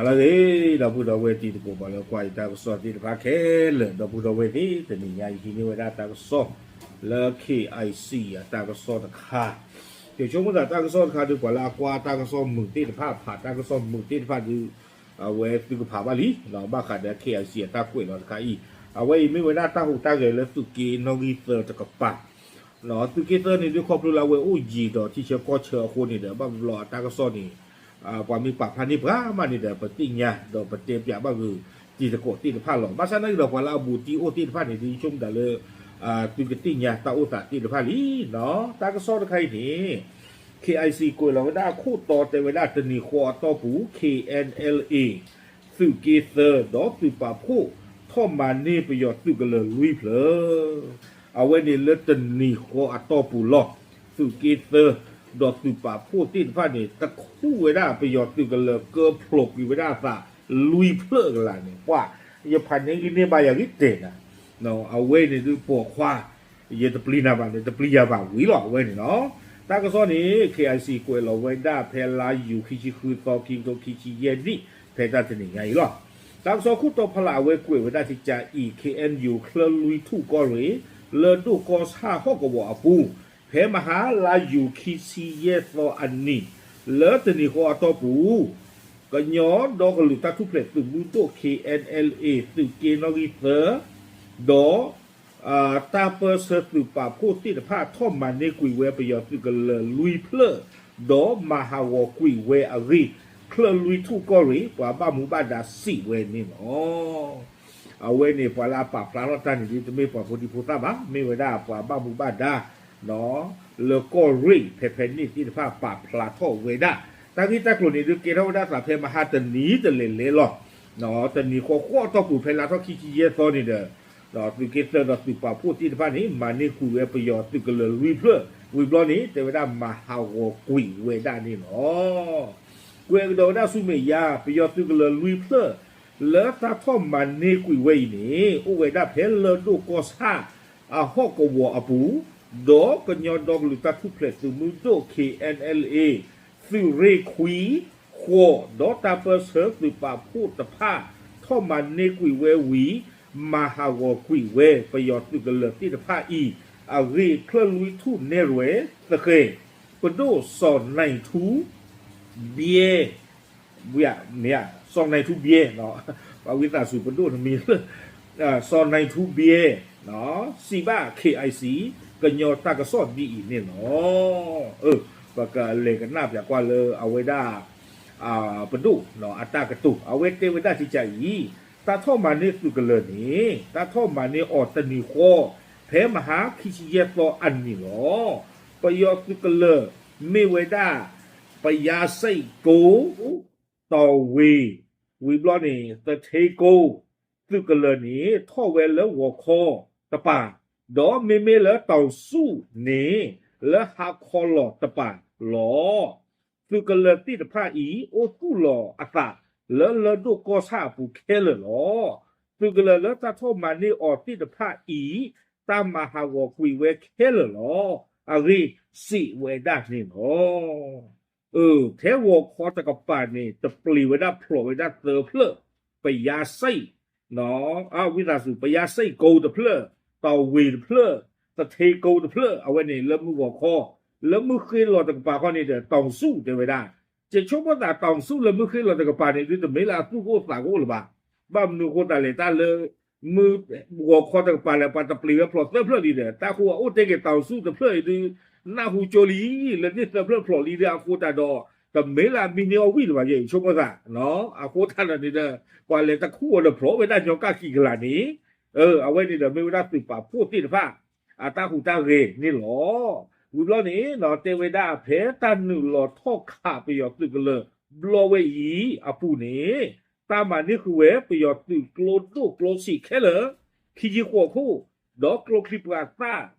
ဟါလၢအဂ့ၤ ဒီပုၢ်ဒီဝဲၢ်တံၤသကိး ပှၤလၢကွၢ်ယတၢ်ကစီၣ်သ့ၣ်တဖၣ်ခဲလၢာ် ဒီပုၢ်ဒီဝဲၢ်သ့ၣ် တနံၤညါအံၤဟံးန့ၢ်ဝဲဒၣ်တၢ်ကစီၣ်လၢ KIC အတၢ်ကစီၣ်တခါ, ယဆိကမိၣ်သးတၢ်ကစီၣ်တခါဒီး ပှၤလၢအကွၢ်တၢ်ကစီၣ်မုာ်သ့ၣ်တဖၣ် ဖးတၢ်ကစီၣ်မုာ်သ့ၣ်တဖၣ်ဒီး အဝဲသုကဖးဘၣ်လံ, ဘၣ်ဃးဒီး KIC အတၢ်ကွဲးလီၤတခါအံၤ, အဝဲအံၤမ့ၢ်ဝဲဒၣ်တၢ်ဟူးတၢ်ဂဲၤလၢသုးက့နီၣ်ဂံၢ်သၢတကပၤ သုးက့သၢန့ၣ်ဒုး ခီဖျိလၢအဝဲအိၣ်ယံၤဒီးထံဆၢကီၢ်ဆၢအဃိန့ၣ်ဒီး ဘၣ်ဘျီအတၢ်ကစီၣ်န့ၣ် ပှၤမ့ၢ်ပာ်ဖျါန့ၢ်ပှၤမးန့ၣ်ဒီး ပသ့ၣ်ညါဒီးပတဲပၠးဘၣ်ဂုာ်တံၤသကိးသ့ၣ်တဖၣ်လီၤ. ဘၣ်ဆၣ်နာ်က့ဒီး ပှၤလၢအဘူးတံၢ်အိၣ်သ့ၣ်တဖၣ်န့ၣ်ဒုး ယဆိကမိၣ်သးလၢ သုကသ့ၣ်ညါတၢ်အိၣ်သးသ့ၣ်တဖၣ်လံ. တၢ်ကစီၣ်တခါအံၤန့ၣ် KIC ကွဲးလီၤဝဲဒၣ်အခိၣ်တီတဲဝဲဒၣ် တနံၤဃီအတီၢ်ပူၤ KNLA သုးက့သၢ ဒီးသုးပာ်ဖှိၣ် ထီၣ်မၤန့ၢ်ပယီၤသုးကလၢၤလွံၢ်ဖျၢၣ်, အဝဲန့ၣ်လၢတနံၤဃီအတီၢ်ပူၤလီၤ. သုးက့သၢ ဒီးသုးပာ်ဖှိၣ်သ့ၣ်တဖၣ်န့ၣ် တခူၣ်ဝဲဒၣ်ပယီၤသုးကလၢၤကၢဖျိးကွံာ်ဝဲဒၣ်အသးလွံၢ်ဖျၢၣ်ကလာ်န့ၣ် ပှၤ ယဖးန့ၢ်ဂံၢ်န့ၢ်ဘါယၤဂံၢ်တဲာ်နၤ အဝဲန့ၣ်ဒုးပိာ်ခွါ ယတပျံၤနၤဘၣ်န့ၣ် တပျံၤယၤဘၣ်ဝံၤလီၤ အဝဲန့ၣ်လီၤ. တၢ်ကစီၣ်န့ၣ် KIC ကွဲးလီၤဝဲဒၣ်ဖဲလါယူၤခံဆံဃုသီ ခံကထိခံဆံယဲၢ်နံၣ် ဖဲတၢ်တနံၤညါအံၤလီၤ. တၢ်ကစီၣ်ခိၣ်တီဖီလာ်အဝဲကွဲးဝဲဒၣ်တကးအံၤ KNU ချၢလွံၢ်ထူၣ်ကီၢ်ရ့ၣ် လၢၢ်ဒိၣ်ကီၢ်ဆၣ်ဟီၣ်ကဝီၤအပူၤ ဖဲမဟါလါယူၤခံဆံယဲၢ်သီအနံၤ လၢတနံၤဃီအတီၢ်ပူၤ ကညီဒီကလုာ်တၢ်ထူၣ်ဖျဲးသုးမုၢ်ဒိၣ် KNLA သုးက့နီၣ်ဂံၢ်သၢ ဒီး တၢ်ပၢၢ်ဆၢသုးပာ်ဖှိၣ်သ့ၣ်တဖၣ် ထီၣ်မၤန့ၢ်ကွံာ်ဝဲပယီၤသုးကလၢၤလွံၢ်ဖျၢၣ် ဒီးမၤဟးဂီၤကွံာ်ဝဲအဂ့ၢ် ချၢၣ်လွံၢ်ထူၣ်ကီၢ်ရ့ၣ် ပှၤဘၣ်မူဘၣ်ဒါစံးဝဲန့ၣ်လီၤ. အဝဲန့ၣ် ပှၤလၢအပာ်ဖျါထီၣ်တၢ်န့ၣ်ဒုး တမ့ၢ်ပှၤဖိဒံဖိသၣ်ဘၣ်, မ့ၢ်ဝဲဒၣ်ပှၤဘၣ်မူဘၣ်ဒါ လၢကီၢ်ရ့ၣ်ဖဲဖဲန့ၣ်သ့ၣ်တဖၣ်ပာ်ဖျါထီၣ်ဝဲဒၣ် တၢ်ဂ့ၢ်တၢ်ကျိၤန့ၣ်ဒုး ကဲထီၣ်ဝဲဒၣ်သးဖဲမဟါတနံၤတလဲၤလဲၤလီၤ. တနံၤဃီဃီအတီၢ်ပူၤ ဖဲလါထီၣ်ခံဆံယဲၢ်သီန့ၣ်ဒီး သုးက့သၢဒီးသုးပာ်ဖှိၣ်သ့ၣ်တဖၣ်န့ၣ် မၤန့ၢ်ကွံာ်ဝဲပယီၤသုးကလၢၤလွံၢ်ဖျၢၣ် ဝံၤဘျီန့ၣ် တဲဝဲဒၣ်မၤဟးဂီၤကွံာ်ဝဲဒၣ်န့ၣ်လီၤ. ကွဲးကဒီးဝဲဒၣ်ဆူမဲာ်ညါ ပယီၤသုးကလၢၤလွံၢ်ဖျၢၣ် လၢတၢ်ထီၣ်မၤန့ၢ်ကွံာ်ဝဲအံၤန့ၣ် အိၣ်ဝဲဒၣ်ဖဲလၢၢ်ဒိၣ်ကီၢ်ဆၣ် အဟီၣ်ကဝီၤအပူၤ, ဒီးကညီဒီကလုာ်တၢ်ထူၣ်ဖျဲးသုးမုၢ်ဒိၣ် KNLA သုးရ့ၣ်ခွံ ဃိး ဒီးတၢ်ပၢၢ်ဆၢသုးပာ်ဖှိၣ်တဖၣ် ထီၣ်မၤန့ၢ်ကွံာ်ဝဲဝံၤ မၤဟးဂီၤကွံာ်ဝဲပယီၤသုးကလၢၤသ့ၣ်တဖၣ်အံၤ အဂ့ၢ်ချၢၣ်လွံၢ်ထူၣ်နဲၣ်ရွဲၣ်သဃဲၤ ပဒိၣ်စီၤနၢၤထူ ဘျဲ ဝံၤမ့ၢ် စီၤနၢၤထူဘျဲ ပှၤဝံသးစူၤပဒိၣ်တမံၤလၢ စီၤနၢၤထူဘျဲ စံးဘၣ် KIC ကညီတၢ်ကစီၣ်ဒ်အံၤန့ၣ်လီၤ. ပကလဲၤကနၣ်ပၠးကွၢ်လၢအဝဲဒၣ် ပဒိၣ်အတၢ်ကတိၤ အဝဲတဲဝဲဒၣ်ကကးအံၤ တၢ်ထီၣ်မၤန့ၢ်သုးကလၢၤန့ၣ် တၢ်ထီၣ်မၤန့ၢ်အီၤတနံၤဃီ ဖဲမဟါခံဆံယဲၢ်သီအနံၤလီၤ. ပယီၤသုးကလၢၤ မ့ၢ်ဝဲဒၣ် ပယါစဲးကိ တီၢ်ဝ့ၤ ဝံၤဘျီန့ၣ် သထ့ကိ သုးကလၢၤန့ၣ် ထီၣ်ဝဲလၢဂီၤခီတပၤ, ဒီးမ့မ့ၢ်လၢတီၢ်စူၣ်န့ၣ် လၢဟါခီလီၤတပၤလီၤ. သုးကလၢၤသ့ၣ်တဖၣ်အံၤ အိၣ်သူၣ်လီၤအသးလၢလၢၢ်ဒိၣ်ကီၢ်ဆၣ်အပူၤခဲလၢာ်လီၤ. သုးကလၢၤလၢတၢ်ထီၣ်မၤန့ၢ်အီၤသ့ၣ်တဖၣ်အံၤ တၢ်မၤဟးဂီၤကွံာ်ဝဲခဲလၢာ်လီၤ. အဂ့ၢ်စံးဝဲဒၣ်န့ၣ်လီၤ. ဖဲဂီၤခီတကပၤန့ၣ် တပျံၤဝဲဒၣ်ဖျိးဝဲဒၣ်သၢဖျၢၣ်, ပယါစဲး ဝံသးစူၤ ပယါစဲးကိတဖျၢၣ်, တီၢ်ဝ့ၤတဖျၢၣ်, သထ့ကိတဖျၢၣ်, အဝဲန့ၣ်လၢမုၢ်ဂီၤခီ, လၢမုၢ်ဃ့လီၤတကပၤခီန့ၣ်ဒီး တီၢ်စူၣ်တဲဝဲဒၣ်, ယဆိကမိၣ်သးတီၢ်စူၣ်လၢမုၢ်ဃ့လီၤတကပၤန့ၣ် ဒုးတမ့ၢ်လၢအသူၣ်ကအိၣ်သးကအိၣ်လၢၤဘၣ်. ဘၣ်မနုၤအဃိသတးလဲၣ် တၢ်လၢ မုၢ်ဂီၤခီတကပၤလၢပှၤတပျံၤဝဲဖျိးသၢဖျၢၣ်လံဒီး တၢ်ဃိအအိၣ်တဲက့ၤတီၢ်စူၣ်တဖျၢၣ်အံၤဒုး နၢ်ဟူကၠိလံ, လၢန့ၣ်သၢဖျၢၣ်ဖျိးလံဒီးအဃိသတးဒီး တမ့ၢ်လၢအမံန့ၢ်အီၣ်ဝံၣ်လၢၤဘၣ် ယဆိကမိၣ်သး, အဃိသတးဒီးန့ၣ်ဒီး ပှၤလဲၤတခူၣ်အီၤဒီးဖျိးဝဲဒၣ်ညီကၣ်ခံကလးန့ၣ်, အဝဲန့ၣ်ဒီးမ့ၢ်ဝဲဒၣ်သုးပာ်ဖှိၣ်သ့ၣ်တဖၣ် အတၢ်ဟူးတၢ်ဂဲၤန့ၣ်လီၤ. ဝံၤဘျီန့ၣ် တဲဝဲဒၣ်ဖဲတၢ်နုာ်လီၤထီၣ်ခးပယီၤသုးကလၢၤဘျီဝဲအံၤအပူၤန့ၣ် တၢ်မၤန့ၢ်ဃုာ်ဝဲပယီၤသုးကျိဒိၣ်ကျိဆံးခဲလၢာ်, ခံဆံဃိးခိၣ်, ဒီးကျိချံ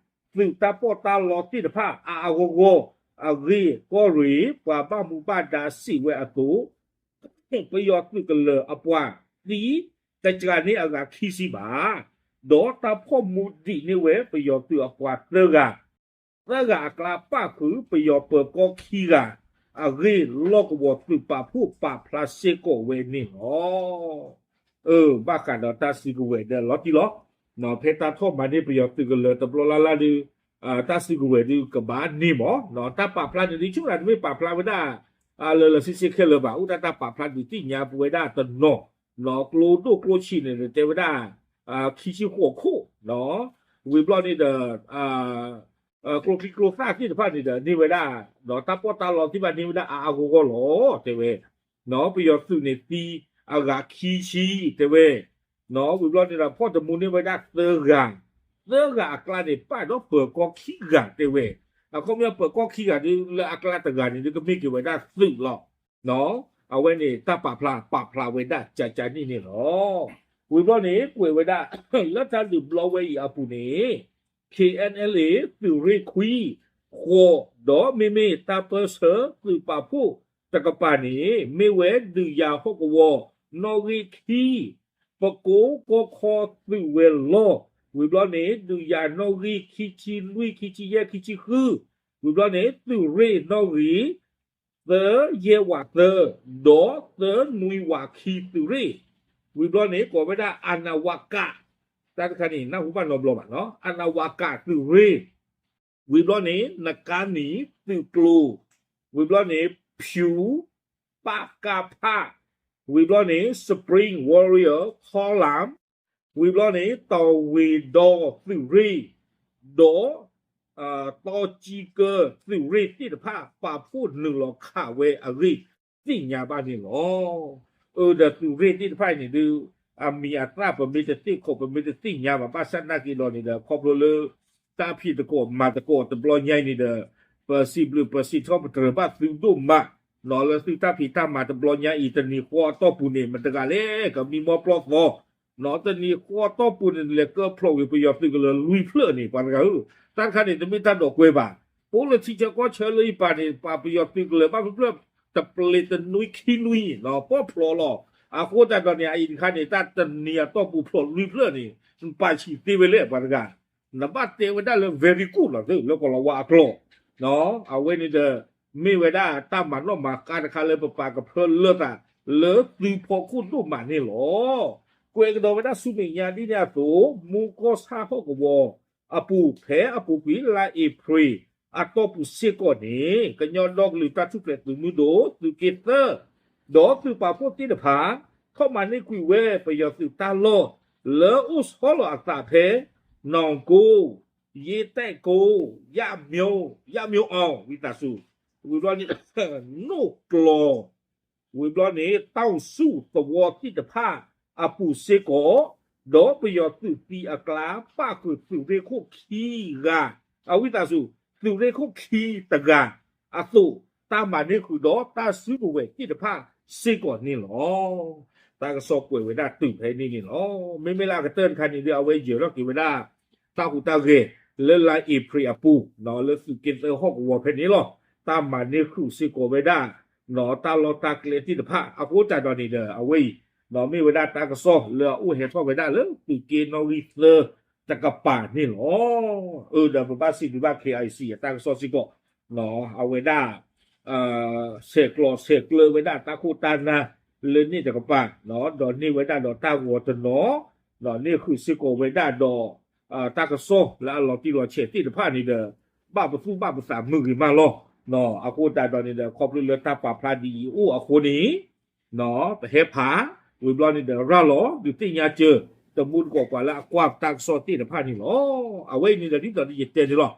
မျိာ်သၣ် သုးတၢ်ပီးတၢ်လီသ့ၣ်တဖၣ်အါအါဂီၢ်ဂီၢ် အဂ့ၢ်ကီၢ်ရ့ၣ်ပှၤဘၣ်မူဘၣ်ဒါစံးဝဲအသိး ပယီၤသုးကလၢၤအပှၤသံ တစှၤန့ၢ်အဂၤခံဆံဘၣ်, ဒီးတၢ်ဖိးမူဒံးန့ၢ်ဝဲပယီၤသုးအပှၤသၢဂၤ, သၢဂၤအကျါပၣ်ဃုာ်ပယီၤပၢၤကီၢ်ခံဂၤ, အဂ့ၢ်လီၢ်ကဝီၤသုးပာ်ဖှိၣ်ပာ်ဖျါစ့ၢ်ကီးဝဲန့ၣ်လီၤ. အၢ ဘၣ်ဃးဒီးတၢ်စုကဝဲၤဒီးလီၤတံၢ်လီၤ. ဖဲတၢ်ထီၣ်မၤန့ၢ်ပယီၤသုးကလၢၤတဘျီလၢ်လၢ်ဒီး တၢ်စုကဝဲၤဒုးကဘၣ်န့ၢ်မး, တၢ်ပာ်ဖျါန့ၣ်ဒုး ဆိကမိၣ်တမ့ၢ်ပာ်ဖျါဝဲဒၣ် လၢလၢဆ့ဆ့ခဲလၢာ်ဘၣ်, အိၣ်ဒၣ်တၢ်ပာ်ဖျါဒုးသ့ၣ်ညါပဝဲဒၣ်တနီၤ, ကျိဒိၣ်ကျိဆံးန့ၣ်ဒီးတဲဝဲဒၣ် ခံဆံဃိးခိၣ်, ဝံၤဘျီန့ၣ်ဒီး ကျိချံကျိသၣ်သ့ၣ်တဖၣ်န့ၣ်ဒီးန့ၢ်ဝဲဒၣ်, ဒီးတၢ်ပီးတၢ်လီသ့ၣ်တဖၣ်န့ၢ်ဝဲဒၣ်အါအါဂီၢ်ဂီၢ်လီၤ တဲဝဲ, ပယီၤသုးန့ၣ်သံအဂၤခံဆံ တဲဝဲ, ဝံၤဘျီန့ၣ်ဒီးဖီၣ်တမူန့ၢ်ဝဲဒၣ်သၢဂၤ, သၢဂၤအကျါန့ၣ် ပာ်ဒီးပၢၤကီၢ်ခံဂၤ တဲဝဲ, အခီပညီပၢၤကီၢ်ခံဂၤဒုးလၢအကျါတဂၤန့ၣ်ဒုးကမ့ၢ်က့ၤဝဲဒၣ်သုးလီၤ. အဝဲန့ၣ်တၢ်ပာ်ဖျါပာ်ဖျါဝဲဒၣ်ကကန့ၣ်န့ၣ်လီၤ. ဝံၤဘျီန့ၣ် ကွဲးဝဲဒၣ် လၢတၢ်ဒုးဘျီဝဲအံၤအပူၤန့ၣ် KNLA သုးရ့ၣ်ခွံ ဃိး ဒီးမ့မ့ၢ်တၢ်ပၢၢ်ဆၢသုးပာ်ဖှိၣ်တကပၤန့ၣ် မ့ၢ်ဝဲဒုးယၤဟီၣ်ကဝီၤနီၣ်ဂံၢ်ခံ ပကိကီခီသုးဝဲၤလီၢ်, ဝံၤဘျီန့ၣ် ဒုးယၤနီၣ်ဂံၢ်ခံဆံလွံၢ် ခံဆံယဲၢ် ခံဆံဃု, ဝံၤဘျီန့ၣ် သုးရ့ၣ်နီၣ်ဂံၢ် သၢယဲၢ်ဝးသၢ ဒီးသၢနွံဝးခံသုးရ့ၣ်, ဝံၤဘျီန့ၣ် ကိးဝဲဒၣ် အနဝက တၢ်တခါန့ၣ် နၢ်ဟူဘၣ်နီတဘျီဘၣ်နီၤ, အနဝကသုးရ့ၣ်, ဝံၤဘျီန့ၣ် နကါနံၤသုးကျိၤ, ဝံၤဘျီန့ၣ် ဖၠူ ပကဖ, ဝံၤဘျီန့ၣ် Spring Warrior Column, ဝံၤဘျီန့ၣ် တီၤဝ့ၤဒီသုးရ့ၣ်, ဒီး တီၤကံကၢသုးရ့ၣ်သ့ၣ်တဖၣ် ပာ်ဖှိၣ်နုာ်လီၤခးဝဲအဂ့ၢ်သ့ၣ်ညါဘၣ်န့ၣ်လီၤ. အၢဒီးသုးရ့ၣ်သ့ၣ်တဖၣ်အံၤန့ၣ်ဒုး အမံၤအသၣ်ပမ့ၢ်တသ့ၣ်ခိး ပမ့ၢ်တသ့ၣ်ညါဘၣ် ဘၣ်ဆၣ်သနာ်က့ဒီးန့ၣ်ဒီး ခီဖျိလၢ တၢ်ဖံးသကိးမၤသကိးတဘျီညါအံၤန့ၣ်ဒီး ပစံးဘျုးပစံးထီၣ်ပတြၢၤဘၣ်သုဒိၣ်မး, လၢသုတၢ်ဖံးတၢ်မၤတဘျီညါအံၤ တနံၤဃီအတီၢ်ပူၤန့ၣ် မတဂၤလဲၣ် ကမံမီၢ်ပျီသီ, တနံၤဃီအတီၢ်ပူၤန့ၣ် လဲၤကၢဖျိးဝံၤပယီၤသုးကလၢၤလွံၢ်ဖျၢၣ်န့ၣ် ပှၤတဂၤဧၢ, တၢ်တခါန့ၣ် တမ့ၢ်တၢ်ဒိးကွဲဘၣ်. ပအိၣ်လၢထံဆၢကီၢ်ဆၢလၢယပၤန့ၣ် ပှၤပယီၤသုးကလၢၤဘၣ်ဖျၢၣ်ဖျၢၣ် တပျ့ၤတနွံခံနွံ ပီၣ်ဖျိးလီၤ. အဃိသတးဒီးန့ၣ် အအံၤတခါန့ၣ် တၢ်တနံၤအတီၢ်ပူၤဖျိးလွံၢ်ဖျၢၣ်န့ၣ် ပာ်ဆံးသ့ဝဲလဲၣ် ပှၤတဂၤ နဘၣ်တဲဝဲဒၣ်လၢ very good လီၤ လၢကီၢ်လီၤဝါအကျိာ်, အဝဲန့ၣ်ဒီး မ့ၢ်ဝဲဒၣ်တၢ်မၤနီၣ်မၤဃါတခါလၢပပာ်ကဖၢလၢသး လၢသုဖီခိၣ်ဒိၣ်မးန့ၣ်လီၤ. ကွဲးကဒီးဝဲဒၣ်ဆူမဲာ်ညါဒ်န့ၣ်အသိး မူကီၢ်ဆၣ်ဟီၣ်ကဝီၤအပူၤ ဖဲအပူၤကွံာ်လါအ့ဖြ့ၣ်အတီၢ်ပူၤစ့ၢ်ကီးန့ၣ် ကညီဒီကလုာ်တၢ်ထူၣ်ဖျဲးသုးမုၢ်ဒိၣ် သုးက့သၢ ဒီးသုးပာ်ဖှိၣ်သ့ၣ်တဖၣ် ထီၣ်မၤန့ၢ်ကွံာ်ဝဲပယီၤသုးတၢ်လီၢ် လၢအိၣ်ဆီလီၤအသးဖဲ နီၢ်ကိ ယ့တဲၣ်ကိ ယၣ်မၠိ ယၣ်မၠိအီၤ ဝံသးစူၤ ဝံၤဘျီန့ၣ် နိၣ်ကျီၤ ဝံၤဘျီန့ၣ် တီၢ်ဆူၣ်သဝီသ့ၣ်တဖၣ်အပူၤစ့ၢ်ကီး, ဒီးပယီၤသုးသံအကျါ ပၣ်ဃုာ်သုးရ့ၣ်ခိၣ်ခံဂၤ, အဝံသးစူၤ သုးရ့ၣ်ခိၣ်ခံတဂၤအသိး, တၢ်မၤန့ၢ်ဃုာ်ဒီးတၢ်စုကဝဲၤသ့ၣ်တဖၣ်စ့ၢ်ကီးန့ၣ်လီၤ. တၢ်ကစီၣ်ကွဲးဝဲဒၣ်တုၤဖဲန့ၣ်န့ၣ်လီၤ. မ့မ့ၢ်လၢအကတၢၢ်တခါန့ၣ်ဒီး အဝဲယၢၤထီၣ်က့ၤဝဲဒၣ် တၢ်ဟူးတၢ်ဂဲၤ လၢလါအ့ဖြ့ၣ်အပူၤ, လၢသုးက့သၢဟီၣ်ကဝီၤဖဲန့ၣ်လီၤ. တၢ်မၤန့ၢ်ဃုာ်စ့ၢ်ကီးဝဲဒၣ် တၢ်လီၢ်တၢ်ကျဲသ့ၣ်တဖၣ် အဃိသတးဒီးန့ၣ်ဒီး အဝဲအံၤ မ့ၢ်ဝဲဒၣ်တၢ်ကစီၣ်လၢအအိၣ်ဟဲထီၣ်ဝဲဒၣ်လၢသုးက့နီၣ်ဂံၢ်သၢတကပၤန့ၣ်လီၤ. အၢဒီးပဘၣ်စံးဘျုးဘၣ် K I C အတၢ်ကစီၣ်စ့ၢ်ကီး အဝဲဒၣ် ဆဲးကျိးဆဲးကျၢဝဲဒၣ်တၢ်ခိၣ်တၢ်နၢ်လၢန့ၣ်တကပၤ, ဒီးန့ၢ်ဝဲဒၣ်ဒီးတၢ်ဂီၤတနီၤ, န့ၢ်ဃုာ်စ့ၢ်ကီးဝဲဒၣ်ဒီး တၢ်ကစီၣ်လၢအလီၤတံၢ်လီၤဆဲးသ့ၣ်တဖၣ်န့ၣ်ဒီး ဘၣ်ပသူၣ်ဘၣ်ပသးမုာ်ဂ့ၤမးလီၤ. အဃိသတးဒီးန့ၣ်ဒီး ခီဖျိလၢတၢ်ပာ်ဖျါဒ်အံၤအိၣ်အဃိန့ၣ် ပဟဲဖး, ဝံၤဘျီန့ၣ်ဒီးရၤလီၤ ဒုးသ့ၣ်ညါစၢၤ တမူတကိးပှၤလၢအကွၢ်တၢ်ကစီၣ်သ့ၣ်တဖၣ်န့ၣ်လီၤ. အဝဲအံၤန့ၣ်ဒီး ဒ်သိးဒီးယတဲန့ၣ်လီၤ.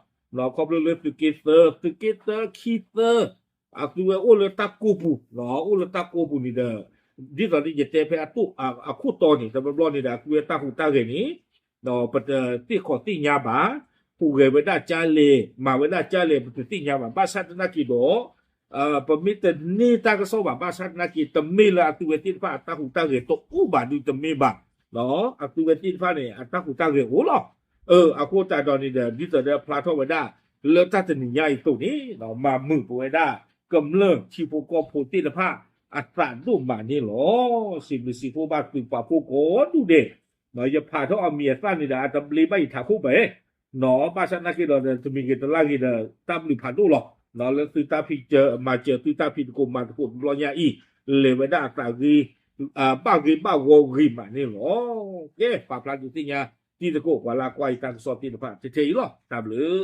ခီဖျိလၢသုးက့သၢ, သုးက့သၢ ခံသၢ အသုဝဲအိၣ်လၢတၢ်ကိၢ်ပူၤ, အိၣ်လၢတၢ်ကိၢ်ပူၤန့ၣ်ဒီး ဒ်သိးဒီးယတဲဖဲအတိၢ် အခိၣ်တီန့ၣ် တဘျီဘျီန့ၣ်ဒီး အသုဝဲတၢ်ဟူးတၢ်ဂဲၤန့ၣ် ပတသ့ၣ်ခီၣ်သ့ၣ်ညါဘၣ်, ဟူးဂဲၤဝဲဒၣ်ကၢလဲၣ်, မၤဝဲဒၣ်ကၢလဲၣ် ပတသ့ၣ်ညါဘၣ်. ဘၣ်ဆၣ်သနာ်က့ဒီး ပမ့ၢ်တန့ၢ်တၢ်ကစီၣ်ဘၣ်, ဘၣ်ဆၣ်သနာ်က့ တမ့ၢ်လၢအသုဝဲသ့ၣ်တဖၣ်အတၢ်ဟူးတၢ်ဂဲၤတအိၣ်ဘၣ်ဒုးတမ့ၢ်ဘၣ်. အသုဝဲသ့ၣ်တဖၣ်န့ၣ် အတၢ်ဟူးတၢ်ဂဲၤအိၣ်လီၤ. အဃိသတးဒီးန့ၣ်ဒီး ဒ်သိးဒီးဖျါထီၣ်ဝဲဒၣ် လၢတၢ်တနံၤညါအံၤအသိးန့ၣ် မၤမုာ်ပဝဲဒၣ် ကမျၢၢ်ထံဖိကီၢ်ဖိသ့ၣ်တဖၣ် အသးဒိၣ်မးန့ၣ်လီၤ. စံးဘျုးစံးဖှိၣ်ဘၣ်သုပာ်ဖှိၣ်ကိးဒူၣ်ဒဲး, ယဖးထီၣ်အမံၤအသၣ်န့ၣ်ဒီး အတဘျ့ဘၣ်ယထးခိၣ်ဘၣ်, ဘၣ်ဆၣ်သနာ်က့ဒီး တမံၤဂ့ၤတလါဂ့ၤဒီး တၢ်ဘျုးဖးဒိၣ်လီၤ. လၢသုတၢ်ဖံးစၢၤမၤစၢၤ သုတၢ်ဖံးသကိးမၤသကိးတဘျီညါအံၤ လဲၤဝဲဒၣ်အသးဂ့ၤ ဘၣ်ဂ့ၤဘၣ်ဝီဂ့ၤမးန့ၣ်လီၤ. ကဲ ပာ်ဖျါဒုးသ့ၣ်ညါ တံၤသကိးပှၤလၢကွၢ်ယတၢ်ကစီၣ်သ့ၣ်တဖၣ် ထဲထဲအံၤလီၤ. တၢ်ဘျုး